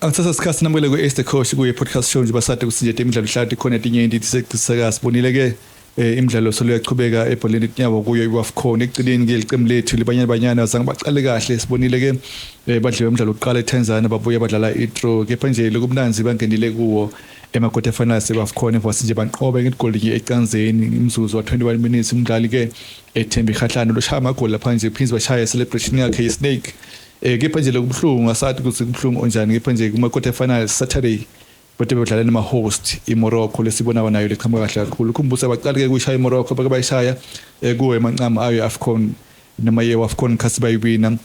Angithatha isikhathi namukele ku-Ace the Coach kuye podcast show nje basade kusinje imidlalo ihlala ikhona etinyenti tiseka sibonile ke imidlalo solo yachubeka ebholeni letinyawo kuyo iWAFCON. Ekugcineni ke licembu lethu libanyana banyana zange baqale kahle. Sibonile ke badliwe umdlalo oqala eTanzania, babuye badlala i-draw, kepha nje lokumnanzi bangenile kuwo ema-quarter finals eWAFCON emva nje banqobe ngegoli nje ecanzeni imzuzu wa 21 minutes. Umdlali ke eThembi Kgatlana loshaya amagoli lapha nje, phinde bashaya celebration yakhe ye-snake. Kepha nje lokubuhlungu, asathi ukuthi kubuhlungu onjani, kepha nje kuma quarter finals Saturday bade bedlala nama host iMorocco lesibona nayo leqhamuka kahle kakhulu. Khumbuza baqala ke kuyishaya iMorocco, bake bayishaya kuwe emancama ayo AFCON noma ye AFCON khasi bayiwina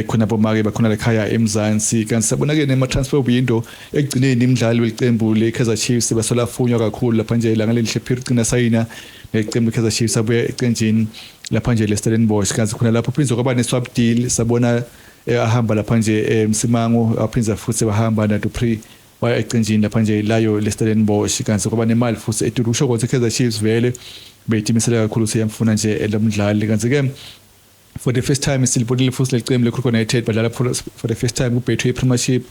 khona bomake bakhona lekhaya eMzansi. Kanti sabona ke nema transfer window, ekugcineni imidlali welicembu le Kaizer Chiefs basola funywa kakhulu lapha nje la ngalelihle phiri gcina sayina neqembu Kaizer Chiefs, abuye ecenjini lapha nje le Stellenbosch. Kanti khona lapho phindze kwaba ne swap deal, sabona ahamba lapha nje eMsimango, aphinza futhi bahamba na Dupree waya ecenjini lapha nje layo leStellenbosch. Kanti kwaba nemali futhi etulu, kusho ukuthi Kaizer Chiefs vele beyitimisele kakhulu siyamfuna nje lo mdlali. Kanti ke for the first time silibonile futhi lecembu leKruger United badlala for the first time ku-Betway Premiership.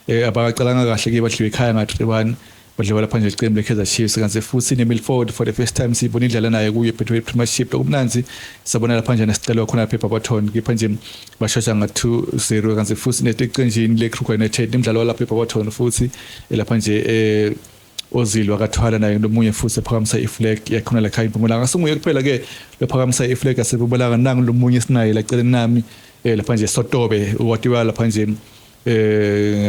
Abaqalanga kahle ke, badliwe ekhaya nga 3-1, badliwa lapha nje licembu leKaizer Chiefs. Kanti futhi neMilford for the first time siyibona idlala naye kuyo Betway Premiership. Lokumnanzi sabona lapha nje nesicelo khona lapha eBarberton, kepha nje bashosha nga 2-0. Kanti futhi neqenjini leKruger United imidlalo walapha eBarberton futhi lapha nje Ozil wakathwala naye nomunye futhi ephakamisa iflag yakhona la khaya impumalanga. Asunguye kuphela ke lophakamisa iflag yasempumalanga, nangu lomunye sinaye laceleni nami lapha nje Sotobe, watiwa lapha nje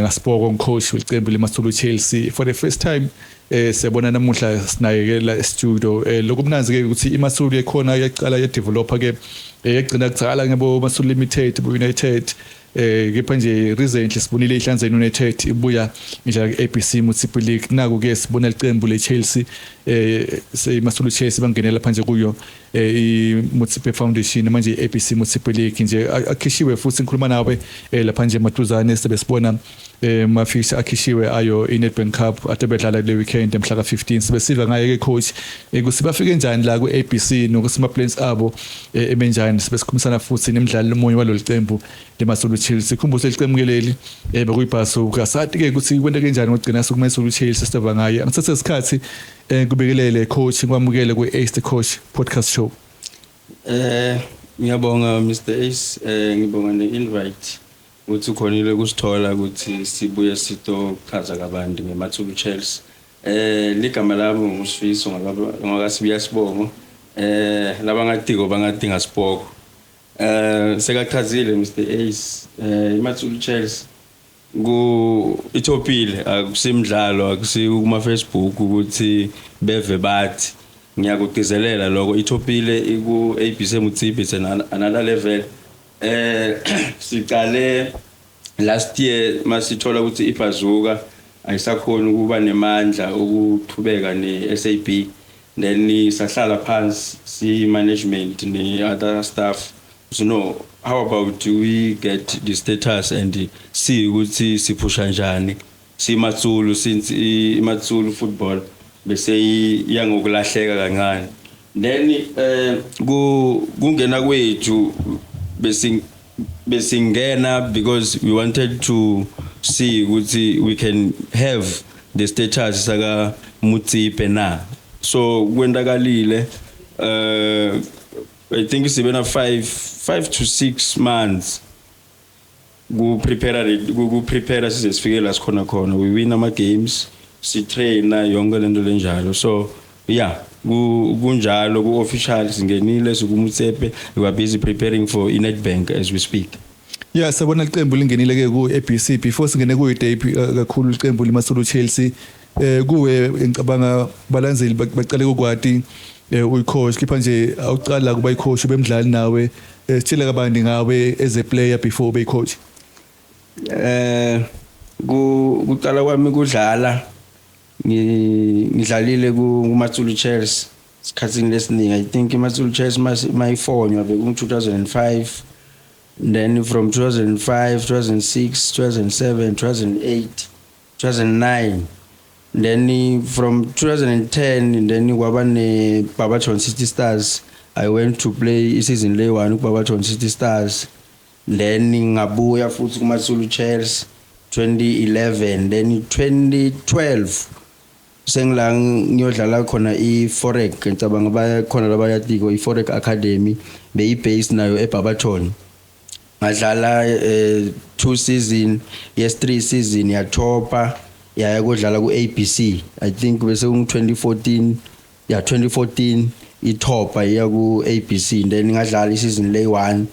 ngasipoko ngicoach weqembu leMatsulu Chelsea. For the first time siyabona namuhla sinaye ke la studio. Lokumnanzi ke ukuthi iMatsulu ekhona yaqala ya developer ke, yagcina kucala ngebo Matsulu Limited bo United, kepha nje recently sibonile iHlanzeni United ibuya nje ku-ABC Motsepe League. Naku ke sibona iqembu le-Chelsea, seyiMatsulu Chelsea, bangenela phandle kuyo i-Motsepe Foundation, manje i-ABC Motsepe League nje akhishiwe futhi ngikhuluma nawe lapha nje maduzane sibe sibona mafisa akhishiwe ayo i-Nedbank Cup ade bedlala kule weekend mhla ka-15. Sibe siva ngaye ke coach ukuthi bafike njani la ku-ABC nokuthi ama plans abo emenjani. Sibe sikhulumisana futhi nemidlali lomunye walolu cembu leMatsulu Chelsea. Sikhumbuze licembu ke leli bekuyibhaso sathi ke ukuthi kwente kanjani ngogcina sokuMatsulu Chelsea, siva ngaye. Angithathe isikhathi kubekelele coach, ngikwamukele ku-Ace the Coach podcast show. Ngiyabonga Mr Ace, ngibonga ne-invite ukuthi ukhonile kusithola ukuthi sibuye sitochaza kabanti ngeMatsulu Chelsea. Ligama lami nguSifiso ngakaSibiya Sibongo. Labangatiko bangatinga Sipoko. Sekachazile Mr Ace, iMatsulu Chelsea ku ithopile, akusimdlalo, akusi kuma Facebook ukuthi beve bathi ngiyakugcizelela lokho. Ithopile iku ABC Motsepe, it's another level. Sicale last year masithola ukuthi iBazuka ayisakhona ukuba nemandla ukuqhubeka ne-SAB, then sahlala phansi si management ne other staff, so no, how about we get the status and see ukuthi siphusha njani siMatsulu, since iMatsulu football bese iyangokulahleka kancane. Then ku kungena kwethu besingena because we wanted to see ukuthi we can have the status saka Motsepe na. So kwendakalile, I think sibe na 5 to 6 months ku prepare, ku prepare size sifike la sikhona khona. We win ama games, si trainer yonke lento lenjalo. So yeah, kunjalo ku official singenile sikuMotsepe. We are busy preparing for iNedbank as we speak. Yeah, sabona iqembu lingenile ke ku ABC. Before singene ku date kakhulu iqembu liMatsulu Chelsea, kuwe ngicabanga balandzeli bacale ukwati uyicoach, kepha nje awucala kuba icoach, bemdlali nawe. Sitshele kabanti ngawe as a player before ube coach. Kuqala kwami kudlala, ngidlalile ku Matsulu Chelsea sikhathini lesiningi. I think iMatsulu Chelsea mayifonywa beku 2005, then from 2005, 2006, 2007, 2008, 2009, then from 2010 then kwaba ne Barberton City Stars. I went to play isizini le 1 ku Barberton City Stars, then ngabuya futhi kuMatsulu Chelsea. 2011, then 2012 sengila ngiyodlala khona i-Forek. Ngicabanga bakhona labayatiko i-Forek Academy, beyi-base nayo eBarberton. Ngadlala two season, yes, three season, yathopa yaya kudlala ku-ABC. I think bese kungu 2014, yeah, 2014 ithopa iya ku-ABC. Then ngadlala isizini lay 1,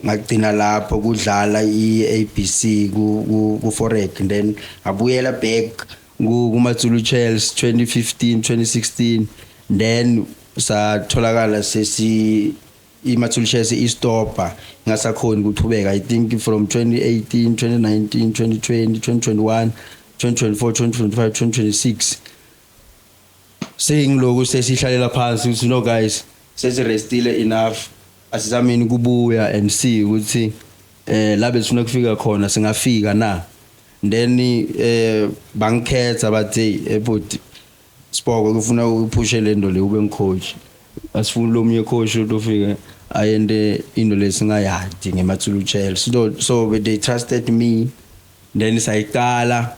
ngagcina lapho kudlala i-ABC ku Forek. Then ngabuyela back ku Matsulu Chelsea 2015, 2016. Then satholakala sesi iMatsulu Chelsea istopper, ngasakhoni ukuchubeka. I think from 2018, 2019, 2020, 2021, 2024, 2025, 2026 sengiloku sesihlalela phansi ukuthi, "No guys, sesirestile enough, asizameni kubuya and see ukuthi la besifuna kufika khona singafika na." Then bangikhetha, bathi, "Ebhuti Spoko, kufuna uphushe le nto le, ube ngicoach. Asifuni lo munye coach otofika ayende into lesingayadi ngeMatsulu Chelsea." So they trusted me, then sayiqala,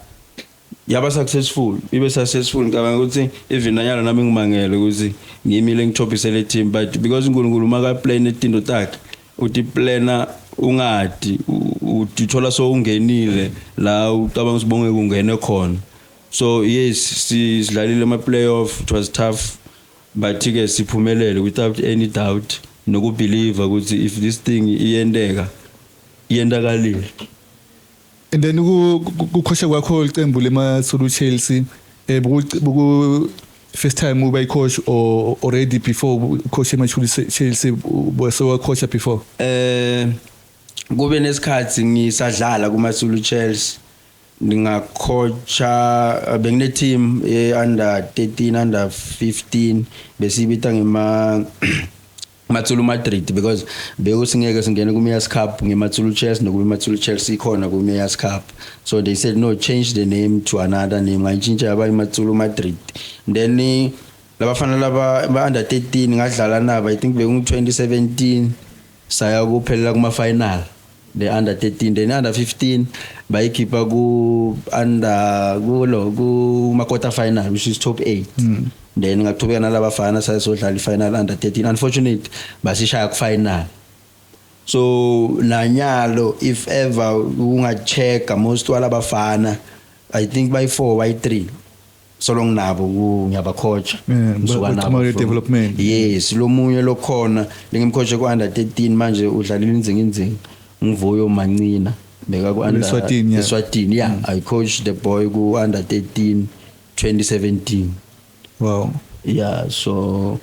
yaba successful, ibe successful. Ngicabanga ukuthi even nanyalo nami ngimangele ukuthi ngimile ngithopise le team, but because uNkulunkulu maka plan itinto takhe, uthi plana ungadi uthola so ungenile la ucabanga ukuthi bonke kungene khona. So yes, sidlalile ama playoff. It was tough, but ke siphumelele without any doubt nokubelieve ukuthi if this thing iyendeka, iyendakalile. And then kukhosha kwakho licembu lemaSulu Chelsea, buku first time uba coach or already before coach emaSulu Chelsea bese wacoacha before? Kube nesikhathi ngisadlala kuMatsulu Chelsea, ngingacoacha, bengine team ye under 13, under 15, besibita ngema Matsulu Madrid because bekusingeke singene ku Mayor's Cup ngeMatsulu Chelsea, nokuba iMatsulu Chelsea ikhona ku Mayor's Cup. So they said, "No, change the name to another name." Ngayitshintsha yaba iMatsulu Madrid. Then labafana laba ba under 13 ngadlala nabo, I think bekungu 2017, saya kuphelela kuma final the under 13. Then under 15 bayikhipha ku under kulo kuma quarter final, which is top 8. Then ngaqhubeka nalabafana, sayosodlala i-final under 13. Unfortunately basishaya ku final. So nanyalo if ever unga-checka most walabafana, I think by 4, by 3 so long nabo ngiyabacoacha. Ngisuka nabo development. Yes, lo munye lokhona lengimcoache ku under 13 manje udlalela inzinginzingi, ngivuyo Mancina, beka ku under Eswatini, yeah. Eswatini, yeah. I coached the boy ku under 13 2017. Yeah, so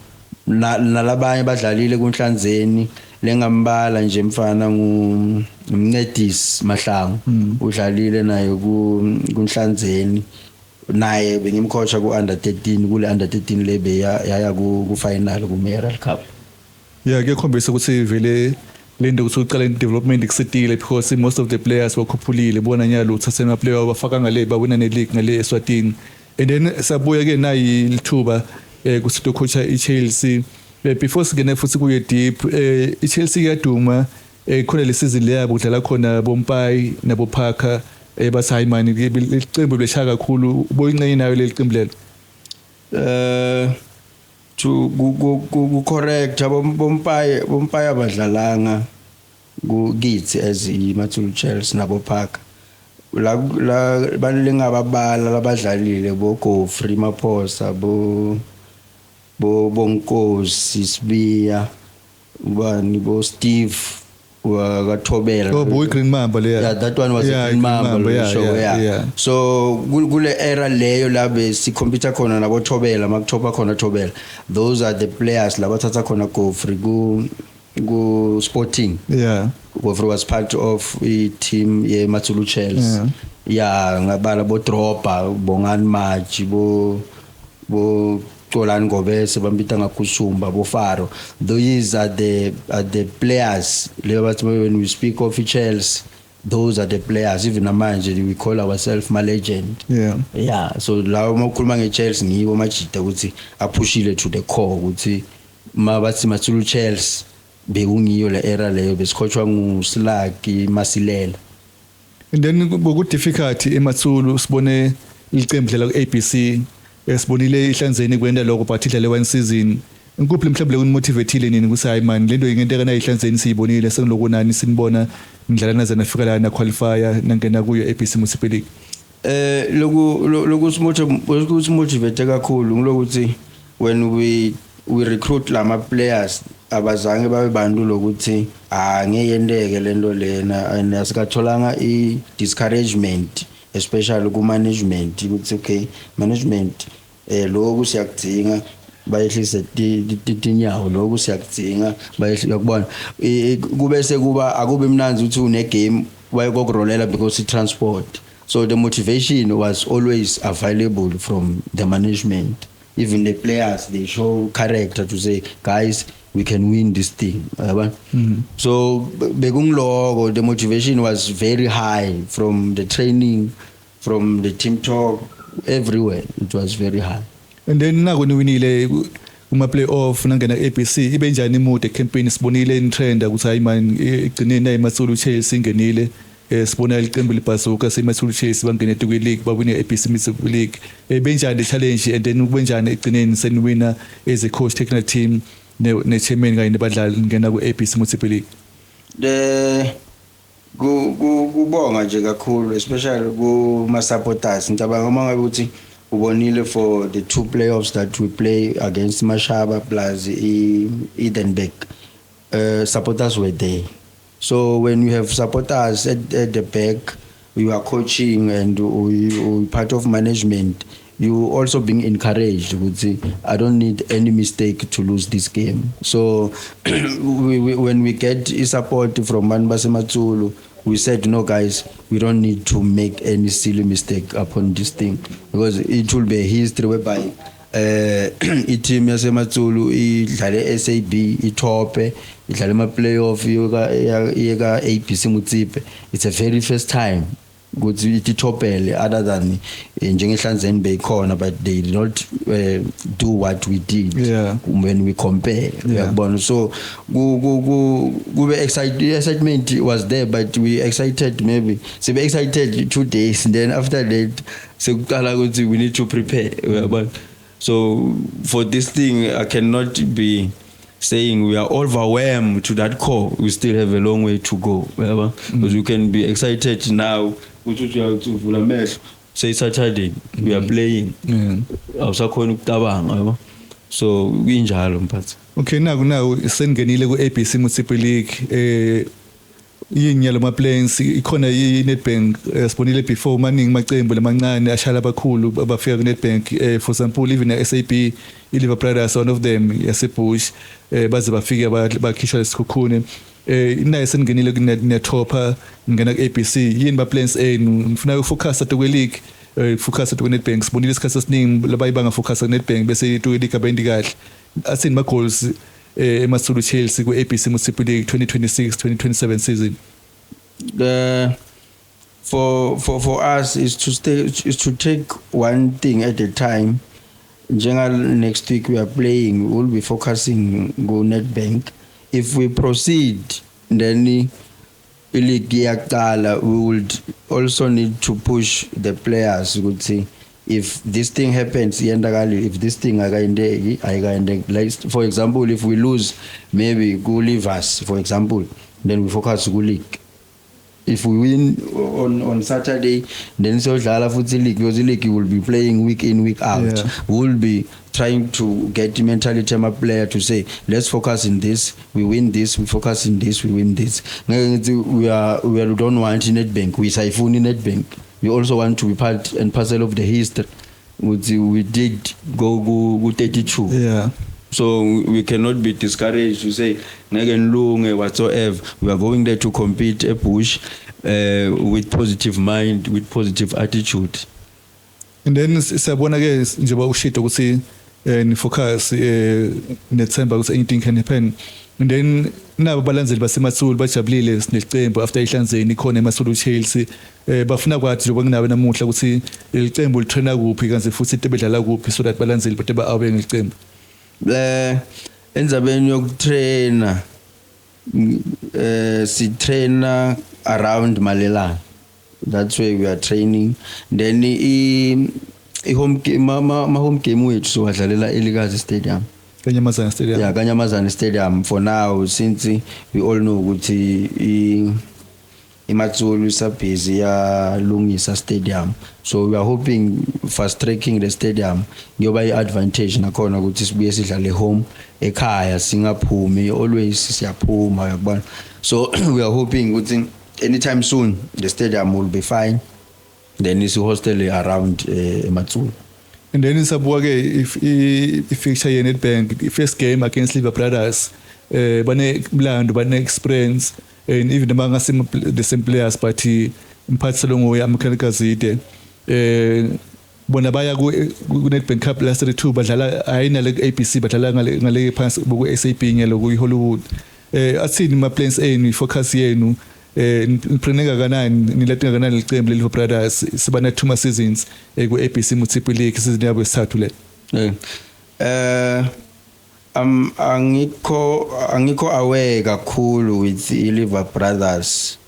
nalabanye badlalile kunhlanzeni lengambala nje mfana ngumncedisi Mahlangu, udlalile naye ku kunhlanzeni, naye bengimcoacha ku under 13, kule under 13 lebe yaya ku final ku Mayoral Cup. Yeah, kuyakhombisa ukuthi vele lento ukuthi uqala development kusitile because most of the players bakhuphulile, bona nyalo uthathe ama player bafaka ngale, bawina ne league ngale eSwatini. And then sabuya ke nayi lithuba kusithi coacha iChelsea. Before singene futhi kuye deep, iChelsea iyaduma, khona le season leyabo kudlala khona boMpai nabo Parker, bathi hayi mani, licembu leshaya kakhulu, boyingcenye nayo leli cembu lelo? To ku correct, aboMpai, boMpai abadlalanga ku kithi as iMatsulu Chelsea nabo Parker la la balengababala labadlalile, bo Godfrey Maphosa, bo Bonkosi Sibiya, ubani, bo Steve wakaThobela. Oh boy, Green Mamba leya. Yeah, that one was a Green Mamba, show. Yeah. So kule era leyo la besicompete khona nabo Thobela, makuthopa khona Thobela, those are the players labathatha khona Godfrey ku Sporting. Godfrey was part of i team ye Matsulu Chelsea. Yeah, ngabala bo Dropa, Bongani Maji, bo Xolani Ngobese bambita ngakusumba, bo Faro. Those are the players leba bathi when we speak of Chelsea, those are the players. Even namanje we call ourselves ma legend. Yeah, so la uma ukhuluma nge-Chelsea ngibo majida ukuthi aphushile to the core ukuthi ma bathi Matsulu Chelsea bekungiyo le era leyo besikhotshwa nguSlaki Masilela. And then boku difficult eMatsulu, sibone iqembu dlala ku ABC, esibonile ihlanzeni kwenda lokho, but idlale one season. Inkuphi mhlawumbe lekunimotivateile nini ukuthi hayi man, lento ingenteka na ihlanzeni siyibonile, sengiloko nani sinibona nidlala naze nafika la na qualifier nangena kuyo ABC Motsepe League? Loku simotivate kakhulu ngilokuthi when we recruit lama players, abazange babe bantu lokuthi angeyendeke lento lena, and asikatholanga i discouragement, especially ku management, ukuthi okay management, lokhu siyakudzinga, bayehlise tinyawo, lokhu siyakudzinga, bayehlisa uyakubona. Kube sekuba akube mnanzi ukuthi une game bayekokurolela because i transport. So the motivation was always available from the management. Even the players, they show character to say, "Guys, we can win this thing," yabona. So bekungiloko, the motivation was very high from the training, from the team talk, everywhere it was very high. And then nako niwinile kuma playoff nangena ABC, ibe njani imood ecampaign? Sibonile in trend ukuthi hayi man, igcineni nayi Matsulu Chelsea ingenile. Sibona iqembu liBazuka seMatsulu Chelsea bangene kwi league, bawine ABC Motsepe League. Benjani le challenge, and then kubenjani egcineni seniwina as a coach, technical team ne chairman kanye nabadlali, ngena ku ABC Motsepe League? The kubonga nje kakhulu, especially kuma supporters. Ngicabanga uma ngabe ukuthi ubonile for the two playoffs that we play against Mashaba plus Edenburg, supporters were there. So when you have supporters at the back, you are coaching and you part of management, you also being encouraged ukuthi I don't need any mistake to lose this game. So when we get support from bantu baseMatsulu, we said, "No guys, we don't need to make any silly mistake upon this thing," because it will be a history whereby i-team yaseMatsulu idlale SAB, ithope, idlale ama playoff yoka yeka ABC Motsepe. It's a very first time ukuthi ithopele, other than njengehlanzeni beyikhona, but they did not do what we did when we compare, uyakubona. So ku ku ku kube excitement was there, but we excited, maybe sibe excited 2 days, then after that sekuqala ukuthi we need to prepare, uyabona. So for this thing, I cannot be saying we are overwhelmed to that core. We still have a long way to go, uyabona, because you can be excited now ukuthi uyavula amehlo, say Saturday we are playing, awusakhona ukucabanga, yabo. So kunjalo, mphathi. Okay, naku sengenile ku ABC Motsepe League, yini yalo ma plans ikhona i Nedbank? Sibonile before maningi macembu lamancane ashala abakhulu abafika ku Nedbank. For example, even SAB, iLiver Brothers, one of them yaseBush, baze bafike bakhishwa leSekhukhune. Inaye sengenile ku Netopper, ngena ku ABC, yini ba plans enu? Ngifuna ukufocus at kwe league, focus at kwe Nedbank. Sibonile isikhathi esiningi labayi banga focus ku Nedbank bese itu league abendi kahle. Asini ma goals eMatsulu Chelsea ku ABC Motsepe League 2026 2027 season? The for us is to stay, is to take one thing at a time. Njenga next week we are playing, we will be focusing go Nedbank. If we proceed, then ileague iyaqala, we would also need to push the players ukuthi if this thing happens, iyendakali, if this thing akayendeki, ayikayendeki. Like for example, if we lose maybe ku Livers, for example, then we focus ku league. If we win on Saturday, then siyodlala futhi league, because league will be playing week in, week out. We will be trying to get mentality ama player to say, "Let's focus in this, we win this, we focus in this, we win this." Ngeke ngithi we don't want Nedbank, we sayifuni Nedbank. We also want to be part and parcel of the history ukuthi we did go ku 32. So we cannot be discouraged to say ngeke nilunge whatsoever. We are going there to compete a push with positive mind, with positive attitude. And then siyabona ke njengoba ushito ukuthi ni focus, nethemba ukuthi anything can happen. And then nabo balandzeli baseMatsulu bajabulile, sinelicembu after ihlanzeni ikhona eMatsulu Chelsea. Bafuna kwathi njengoba kunawe namuhla ukuthi licembu litraina kuphi, kanti futhi into bedlala kuphi, so that balandzeli bade ba aware ngelicembu. Endzabeni yokutraina, si traina around Malelane. That's where we are training. Then i home game, ma home game wethu sowadlalela eLikazi Stadium. Kanyamazane Stadium. Yeah, Kanyamazane Stadium for now, since we all know ukuthi iMatsulu isabhizi yalungisa stadium, so we are hoping fast tracking the stadium kuyoba i-advantage nakhona ukuthi sibuye sidlale home, ekhaya, singaphumi. Always siyaphuma, uyakubona. So we are hoping ukuthi anytime soon the stadium will be fine, then isi-hostel around eMatsulu. And then sabuka ke if i-fixture ye Nedbank, i-first game against Lever Brothers, bane mlando, bane experience, and even noma ngase the same players, but umphathi longoya Amkela Gazide, bona baya ku Nedbank Cup last 32, badlala ayina le ABC, badlala ngale phansi ku SAB ngelo ku Hollywood. Athini ma plans enu, focus yenu, niplane kanani, nilethe kanani licembu le Lever Brothers sibana two seasons ku ABC Motsepe League, season yabo yesithathu le? Angikho aware kakhulu with i-Lever Brothers,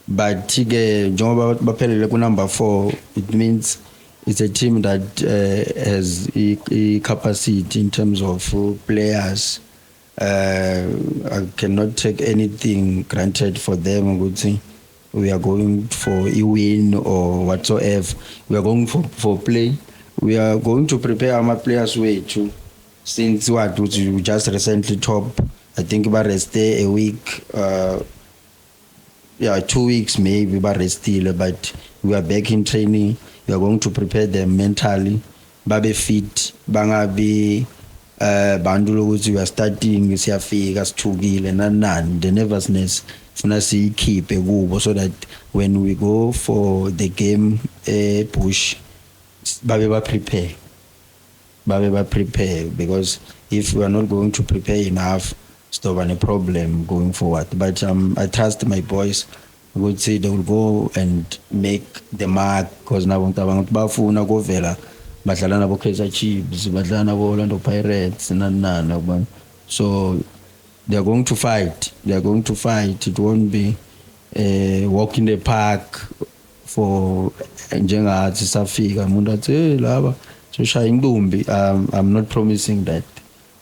but ke njengoba baphelele ku number 4, it means it's a team that has a capacity in terms of players. I cannot take anything granted for them ukuthi we are going for a win or whatsoever. We are going for play. We are going to prepare our players wethu, since what we just recently top. I think ba rest a week, yeah, 2 weeks maybe ba restile, but we are back in training. We are going to prepare them mentally, babe fit, bangabi bantu lokuthi we are starting, siyafika sithukile, nani nani. The nervousness funa siyikhiphe kubo so that when we go for the game Bush, babe ba prepare, babe ba prepare, because if we are not going to prepare enough, sizoba ne problem going forward. But I trust my boys ukuthi they will go and make the mark, because nabo ngicabanga ukuthi bafuna kovela badlala nabo Kaizer Chiefs, badlala nabo Orlando Pirates, nani nani, yabona. So they are going to fight, they are going to fight. It won't be a walk in the park for njengathi safika umuntu athi, "Hey, laba soshaya intombi." I'm not promising that.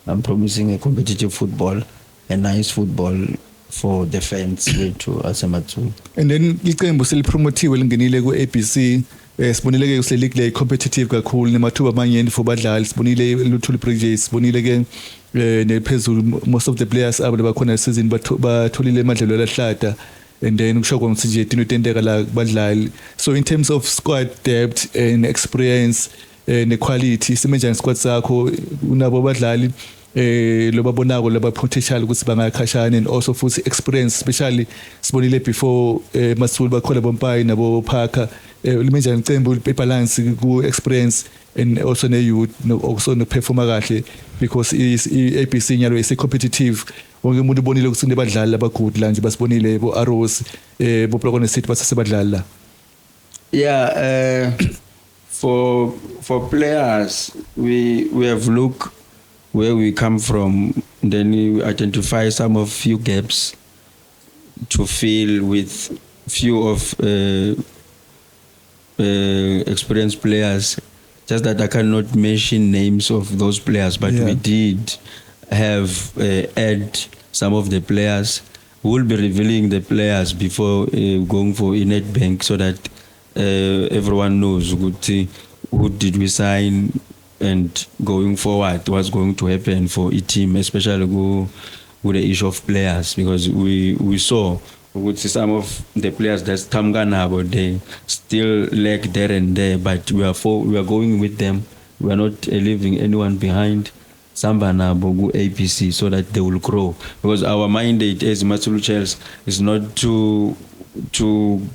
I'm promising a competitive football, a nice football for the fans wethu aseMatsulu. And then iqembu selipromotiwe, lingenile ku-ABC. Sibonile ke kuse league le competitive kakhulu, nemathuba amanyeni for badlali. Sibonile Luthuli Bridges, sibonile ke nephezulu, most of the players abo bakhona season batholile emadlelo lahlata, and then kusho ukuthi nje tinto tenteka la kubadlali. So in terms of squad depth and experience ne quality, simenjani squad sakho? Unabo abadlali lobabonako laba potential ukuthi bangakhashana, and also futhi experience, especially sibonile before Masulu bakhona boMpayi nabo Parker. Limenjani icembu, ibalance ku experience and also ne youth, no, also no performa kahle, because i ABC nyalo is competitive? Wonke umuntu ubonile ukuthi kunebadlali abagood la nje, basibonile bo Arrows, bo Polokwane City, basasebadlali la. Yeah, for players, we have looked where we come from, then we identify some of few gaps to fill with few of experienced players. Just that I cannot mention names of those players, but we did have add some of the players. We'll be revealing the players before going for Nedbank so that everyone knows ukuthi who did we sign and going forward what's going to happen for a team, especially go with the issue of players, because we saw ukuthi some of the players that's qhamuka nabo, they still lack there and there, but we are going with them. We are not leaving anyone behind. Samba nabo ku-ABC so that they will grow, because our mandate as Matsulu Chels is not to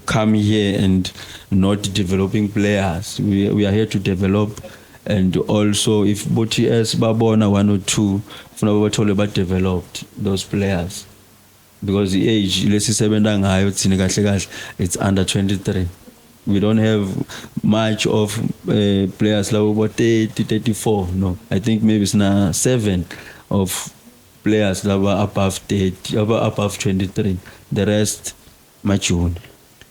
come here and not developing players. We are here to develop, and also if bo-TS babona one or two, funa babathole ba-developed those players, because the age lesisebenza ngayo thina kahle kahle, it's under 23. We don't have much of players labo bo 30, 34. No, I think maybe sina 7 of players laba above 30, aba above 23. The rest majunior.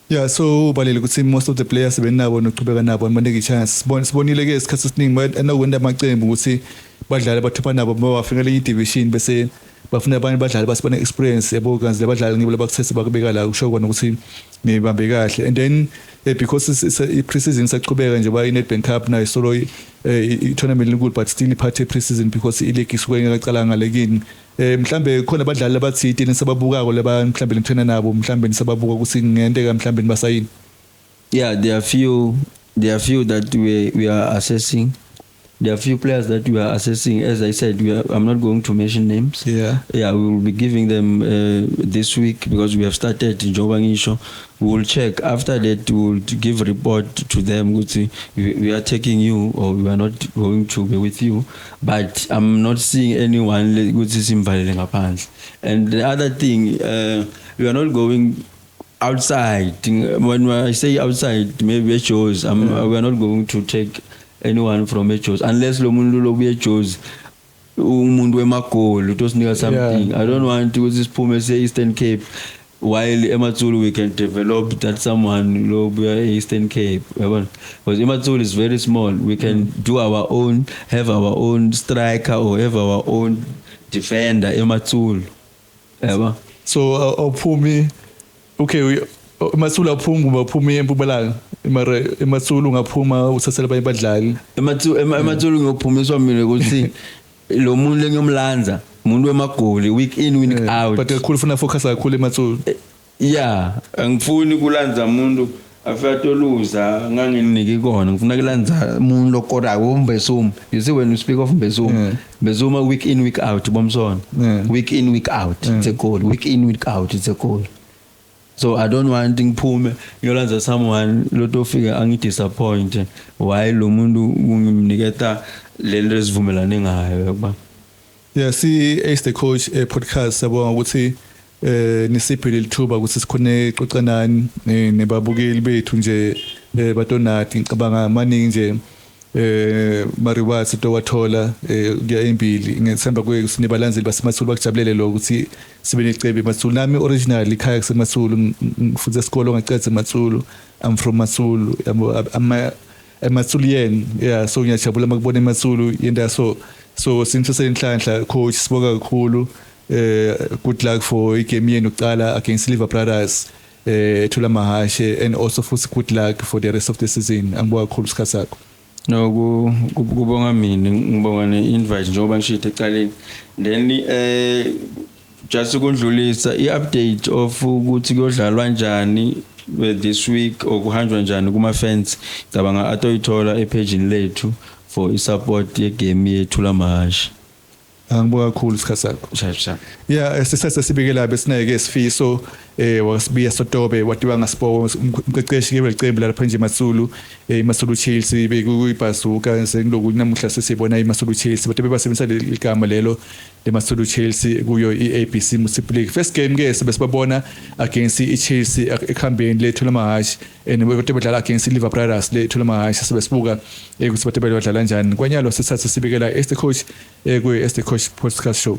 Yeah, so ubalele ukuthi most of the players benabo nochubeka nabo banike chance. Sibonile ke isikhathi esiningi enokwenda amaqembu ukuthi badlali bathupha nabo bafika lenye division bese bafuna abanye badlali basibone experience yabo, kanti labadlali ngibo labakusese bakubeka la, kusho kona ukuthi nibambe kahle. And then because i-preseason isaqhubeka nje ba i-Nedbank Cup nayo solo i-tournament enkulu, but still iphathe i-preseason because i-league isuke ingaqala ngale kini. Mhlambe khona abadlali abathile nisababukako laba, mhlambe nithena nabo, mhlambe nisababuka ukuthi kungenteka mhlambe nibasayini? Yeah, there are few that we are assessing. There are few players that we are assessing. As I said, I'm not going to mention names. Yeah, we will be giving them this week because we have started njengoba ngisho. We will check. After that, we will give report to them ukuthi we are taking you or we are not going to be with you. But I'm not seeing anyone ukuthi simvalele ngaphandle. And the other thing, we are not going outside. When I say outside, maybe eJozi. We are not going to take anyone from eJozi unless lo muntu lobuye eJozi umuntu wemagoli utosinika something. I don't want ukuthi siphume se Eastern Cape while eMatsulu we can develop that someone lobuya e-Eastern Cape, yabona, because eMatsulu is very small. We can do our own, have our own striker or have our own defender eMatsulu, yabo. So awuphumi, okay, eMatsulu awuphumi kumbe awuphumi eMpumalanga, mara eMatsulu ungaphuma uthathele abanye abadlali? EMatsulu ngiyophumiswa mina ukuthi lo muntu lengiyomlanza umuntu wemagoli week in, week out. But kakhulu ufuna focus kakhulu eMatsulu. Yeah, angifuni kulanza umuntu afika toluza nganginiki kona. Ngifuna kulanza umuntu lokorako, uMbesuma. You see, when you speak of Mbesuma, Mbesuma week in, week out bomsona, week in, week out, it's a goal. Week in, week out, it's a goal. So I don't want ngiphume ngiyolanza someone lotofika angidisappoint while lo muntu ngimniketa lento esivumelane ngayo yokuba. Yeah, si Ace the Coach podcast, siyabonga ukuthi nisiphile lithuba ukuthi sikhone xoxa nani nebabukeli bethu nje batonati. Ngicabanga maningi nje ma-rewards towathola kuya embili. Ngethemba kuye sinebalandzeli baseMatsulu bakujabulele lokho ukuthi sibe necebe eMatsulu. Nami originally ikhaya kuseMatsulu, ngifundze esikolo ngacedza eMatsulu. I'm from Matsulu, yabo, I'm a eMatsulian. Yeah, so ngiyajabula makubona eMatsulu yenda. So sinifisela inhlanhla, coach. Sibonga kakhulu. Good luck for igame yenu kuqala against Silver Brothers ethula mahashe, and also futhi good luck for the rest of the season. Angibonga kakhulu isikhathi sakho. No, kubonga mina, ngibonga ne-invite njengoba ngishilo ekuqaleni. Then just ukundlulisa i-update of ukuthi kuyodlalwa kanjani this week or kuhanjwa njani kuma fans, cabanga atoyithola epage lethu for i-support yegame yethu lamahashe. Angibonga kakhulu isikhathi sakho. Shap shap. Yeah, sisase sibikela besineke Sifiso wasibiya Sotobe watiwa ngaSipo, umqeqeshi ke welicembu lapha nje eMatsulu, iMatsulu Chelsea bekuyibhazuka sengiloku namuhla sesibona iMatsulu Chelsea bathe bebasebenzisa ligama lelo leMatsulu Chelsea kuyo iABC Motsepe League. First game ke sibe sibabona against iChelsea ekhambeni lethu lamahashi and bathe badlala against iLiver Brothers lethu lamahashi. Sibe sibuka ukuthi bathe badlala kanjani. Kwanyalo sisathe sibikela Ace the Coach kuyo Ace the Coach podcast show.